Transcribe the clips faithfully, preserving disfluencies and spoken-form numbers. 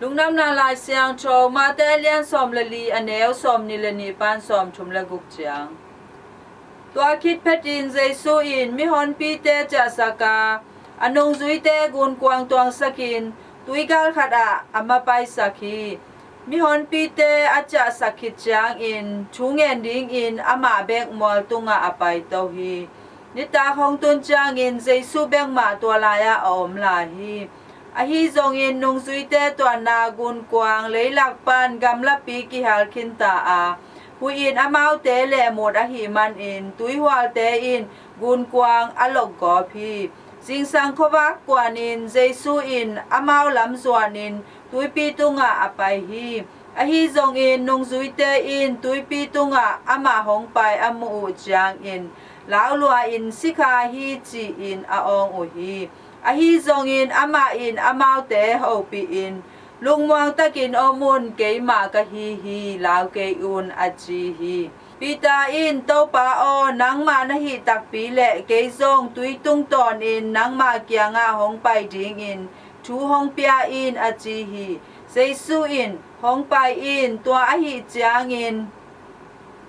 Lungdamna Lai Siangtho Mate a lian sawm le li, a neu sawmnih le nih pan sawmthum le guk ciang. Tua khit phetin Jesu in mihonpite ciahsak a, a nungzuite gunkuang tuangsakin tuigal khatah a mapaisak hi. Mihonpite a ciahsak khit ciangin thu ngen dingin amah bek mual tungah a paito hi. Nitak hong tun ciangin Jesu bek mah tua lai-ah a om lai hi. Ahi zongin nungzuite tuanna gunkuang leilak pan gamlapi kihal khinta a, huih in amaute lehmut ahih manin tuihualte in gunkuang a lokgawp hi. Zingsang khuavak kuanin Jesu in amau lam zuanin tuipi tungah a pai hi. Ahi zongin nungzuite in tuipi tungah amah hong pai a muh uh ciangin, laulua-in, "Sikha hi," ci-in a awng uh hi. Ahi zongin amah in amaute hopihin, "Lungmuang takin om un, keimah ka hi hi, lau kei un," a ci hi. Peter in, "Topa aw, nangmah na hih takpi leh kei zong tui tungtawnin nangmah kiangah hong pai dingin thu hong pia in," a ci hi. Jesu in, "Hong pai in," tua ahih ciangin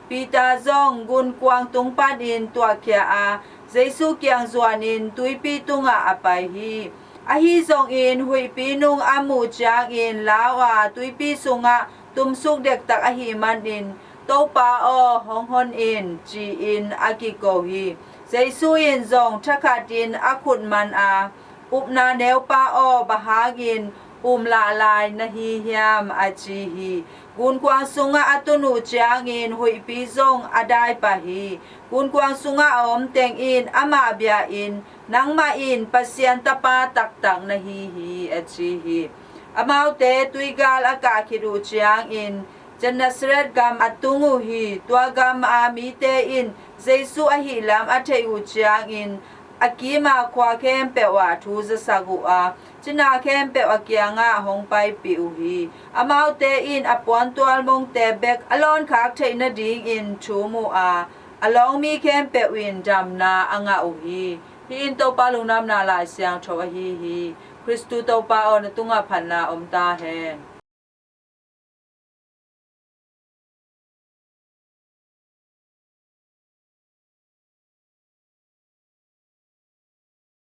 Peter zong gunkuang tung panin tuahkhia a, Jesu kiang zuanin tuipi tungah a pai hi. Ahi zongin huihpi nung a muh ciangin lau a, tuipi sungah tumsuk dektak ahih manin, "Topa aw, hong hon in," ci-in a kiko hi. Jesu in zong thakhatin a khut man a, "Upna neupa aw, bang hangin um lah lai na hi hiam?" a ci hi. Gunkuang sungah a tun uh ciangin huihpi zong a dai pah hi. Gunkuang sungah a om teng in amah bia-in, "Nangmah in Pasian Tapa taktak na hi hi," a ci hi. Amaute tuigal a kah khit uh ciangin Gennesaret gam a tung uh hi. Tua gam a mite in Jesu ahih lam a theih uh ciangin a kima khua khempeuh ah thu zasak uh a, cina khempeuh a kiangah hong paipih uh hi. Amaute in a puantual mongte bek a lawnkhak theih nadingin thum uh a, a lawng mi khempeuh in damna a ngah uh hi. Hih in Topa Lungdamna Lai Siangtho ahi hi. Khristu Topa aw, na tungah phatna om ta hen.